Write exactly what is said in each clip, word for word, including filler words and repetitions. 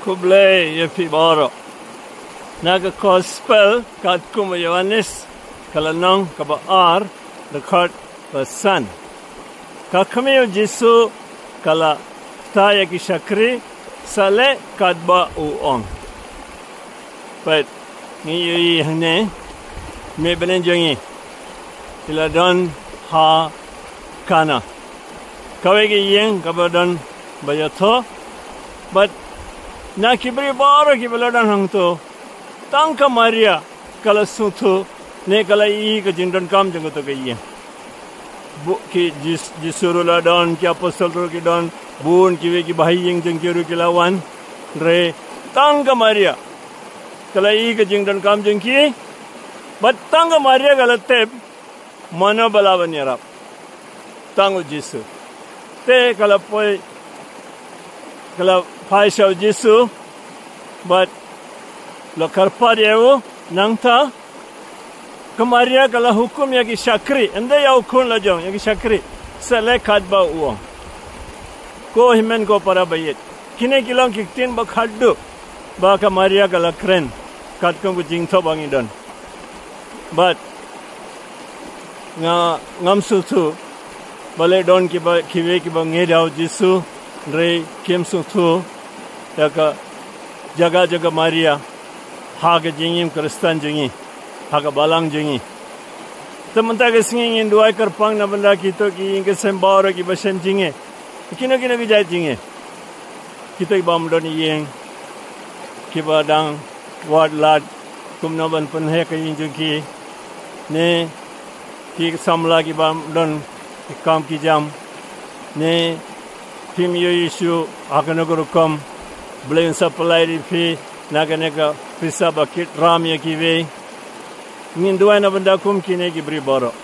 Khublei ïa phi baroh. Na ka Gospel katkum u Ïoannis, ka lynnong kaba ar, dkhot ba san. Ka kmie u Jisu ka la kta ïa ki shakri, sa leh katba u ong. Peit, ngi ïohi hangne, mei bneng jong ngi, ki la don ha Kana, kawei ka ïing kaba don ba ïathoh. Bad na ki briew baroh kiba la don hangto, tang ka Maria ka la sngewthuh, ne ka la ïohi ka jingdonkam jong kato ka ïing. Bun ki Jis-, Jisu ruh la don, ki apostol ruh ki don, bun kiwei ki bahaïing jong ki ruh ki la wan. Hynrei tang ka Maria ka la ïohi ka jingdonkam jong ki. Bad tang ka Maria ka la tip mano ba lah ban ïarap. Tang u Jisu. Te ka la poi, ka la phai sha u Jisu, bad la kyrpad ïa u. Nangta ka Maria ka la hukum ïa ki shakri, ym dei ïa u khun la jong, ïa ki shakri, sa leh katba u ong. Ko hynmen ko para ba ïeit, kine ki long ki ktien ba khatduh ba ka Maria ka la kren, katkum ka jingthoh ba ngi don. Bad nga, ngam sngewthuh, balei don kiba, kiwei kiba ngeit ïa u Jisu, hynrei kim sngewthuh ïa ka jaka jong ka Maria ha ka jingim Khristan jong ngi, ha ka balang jong ngi. Te mynta ka sngi ngin duwai kyrpang na bynta kito ki ïing ki sem baroh kiba shem jingeh, kino kino ki jait jingeh. Kito kibym don ïing, kiba dang wad lad kumno ban pynheh ka ïing jong ki, ne ki samla kibym don ki kam ki jam, ne phim ïohi shuh ha kano ka rukom. Blei un sa pynlait ïa phi na kane ka pisa ba kit ram ïa kiwei. Ngin duwai na bynta kum kine ki briew baroh.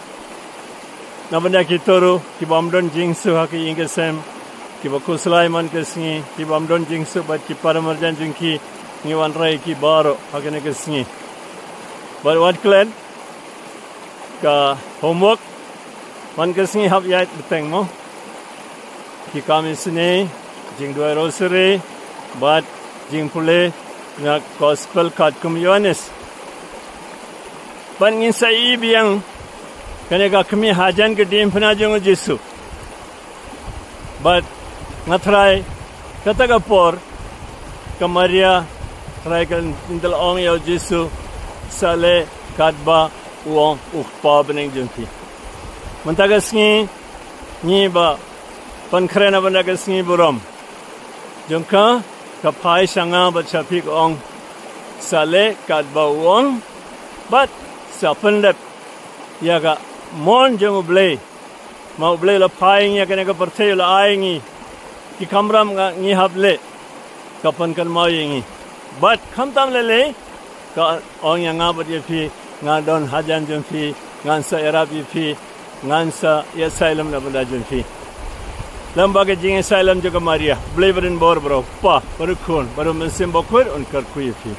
Na bynta kito ruh kibym don jingsuk ha ki ïing ki sem, kiba khuslai man ka sngi, kibym don jingsuk bad ki para marjan jong ki, ngi wanrah ïa ki baroh ha kane ka sngi. Bad wat klet ka homework man ka sngi, hap ïaid bteng mo. Ki kam isynei, jingduwai rosary, bad jingpule na Gospel katkum u Ïoannis. Bad ngin sa ïohi biang kane ka kmie hajan ka diengphna jong u Jisu. Bad nga tharai kata ka por ka Maria tharai kan ynda la ong ïa u Jisu, sa leh katba u ong u Kpa bneng jong phi. Mynta ka sngi ngi ba pynkhreh na bynta ka sngi burom jong ka, ka phai sha nga bad sha phi, ka ong, sa leh katba u ong, bad sa pyndep ïa ka mon jong U Blei. Ma U Blei la phai ïa ngi ha kane ka pyrthei, la ai ngi ki kamram, nga, ngi hap leh, ka pynkynmaw ïa ngi. Bad khamtam lei lei ka ong ïa nga bad ïa phi, nga don hajan jong phi, ngan sa ïarap ïa phi, ngan sa ïasailem na bynta jong phi. Lem bad ka jingïasailem jong ka Maria, U Blei ba donbor baroh, Kpa, bad u Khun, bad u Mynsiem Bakhuid un kyrkhu ïa phi.